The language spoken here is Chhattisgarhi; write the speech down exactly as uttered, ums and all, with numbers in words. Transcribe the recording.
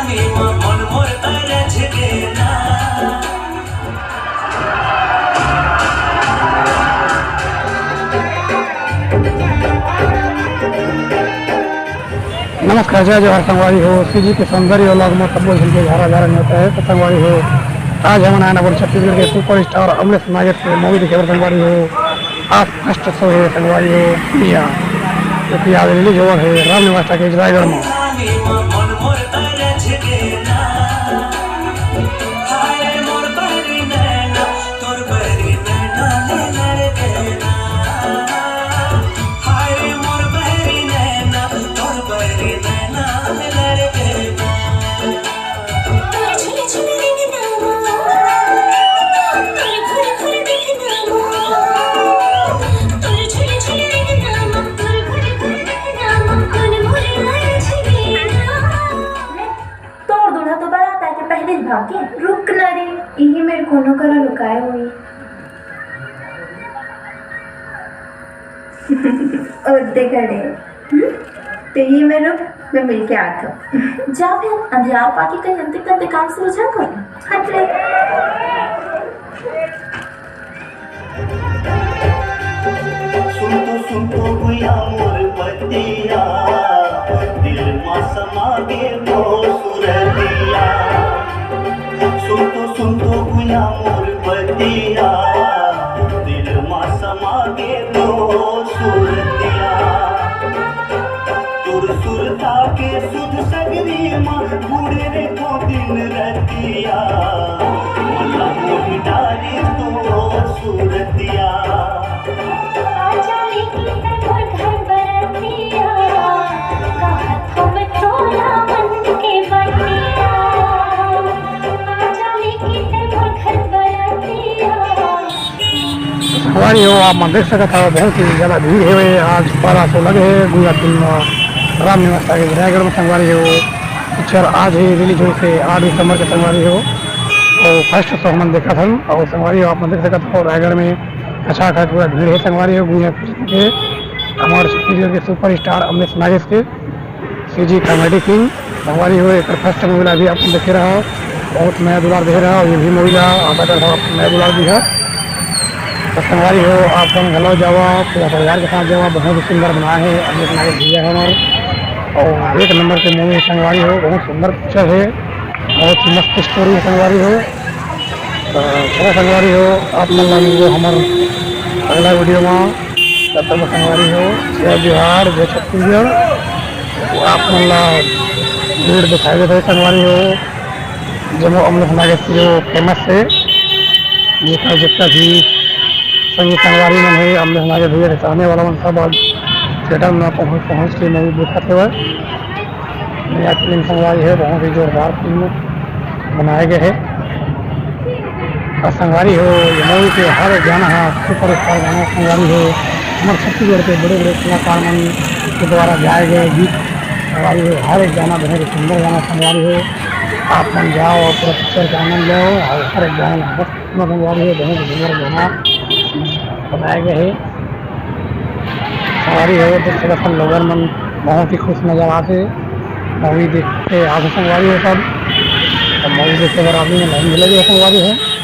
नमस्कार, जय जोहार संगवारी हो। सीजी के सौंदर्य vlog में तब्बो झन के झारा झारा नेवता हे। तो संगवारी हो, आज हमन आए हन अपन छत्तीसगढ़ के superstar अमलेश नागेश के movie देखे बर संगवारी हो। आज first show हे संगवारी हो, भैया, जो कि आज release होवत हे राम निवास टॉकीज रायगढ़ में। तोर दूल्हा तो बारात आए के पहले ही भाग गे। रुक ना रे, इही मेर कोनो करा लुकाए होही। ओ, देख रे। हम्म? तो ये मैं रुक, मैं मिल के आत हूँ। जा फिर, अंधियार पाके कहीं अंते तंते काम सुलझा कर। हट रे। सुन तो, सुन तो गुया मोर बतिया, दिल मा समा गे मोर सुरतिया। सुन तो, सुन तो गुया मोर बतिया, दिल मा समा गे मोर सुरतिया। तोर सुरता के सुध सगरी मा गुड़े रे को दिन रतिया, मन ला मोहि डारे तोर सुरतिया। आजा लेके तोर घर बरतिया, कहत हम तोला मन के बतिया। आजा लेके तोर घर बरतिया। संगवारी हो, आप मन देख सकत हव, बहुत ही ज्यादा भीड़ हेवय। आज पहला show लगे हे गुड़िया फिल्म राम निवास टॉकीज रायगढ़ में संगवारी हो। पिक्चर आज ही release होइस हे, आठ दिसंबर के संगवारी हो। अउ first show हमन देखत हन। अउ संगवारी हो, आप मन देख सकत हव, रायगढ़ में खचाखच पूरा भीड़ हे संगवारी हो। गुड़िया फिल्म के हमर छत्तीसगढ़ के superstar अमलेश नागेश के सीजी comedy king संगवारी हो, एकर first movie ला भी आप देखे रहा, बहुत मया दुलार दे रहा, अउ ये भी movie ला आप अगर आप मया दुलार दिहा। तो संगवारी हो, आप मन घलो जावा, पूरा परिवार के साथ जावा, बहुत ही सुंदर बनाए हे अमलेश नागेश भैया हमर, अउ एक नंबर के movie हे संगवारी हो, बहुत सुंदर पिक्चर हे, बहुत ही मस्त story हे संगवारी हो। तो चलो संगवारी हो, आप मन ला मिलबो हमर अगला video मा। तब तक संगवारी हो, जय जोहार, जय छत्तीसगढ़। तो आप मन ला भीड़ दिखाई देत हे संगवारी हो, जेमा अमलेश नागेश जो famous हे, जेकर जितना भी संगी संगवारी मन हे, अमलेश नागेश भैया के चाहने वाला मन सब आज theatre में पहुँच, पहुँच के movie देखत हेवय। नया फिल्म संगवारी हो, बहुत ही जोरदार फिल्म बनाए गए हे। अउ संगवारी हो, ये movie के हर एक गाना ह superstar गाना संगवारी हो, हमर छत्तीसगढ़ के बड़े-बड़े कलाकार मन के द्वारा गाए गए गीत संगवारी हो, हर एक गाना बहुत ही सुंदर गाना संगवारी हो। आप मन जाओ अउ पूरा पिक्चर के आनंद लो अउ हर एक गाना ला मस्त सुनो संगवारी हो, बहुत ही सुंदर गाना बनाए गए हे। संगवारी हो, देख सकत हन लोगन मन बहुत ही खुश नजर आथे। movie देखे आथे संगवारी हो सब। तो movie देखे बर आदमी मन line में लगे हे संगवारी हो।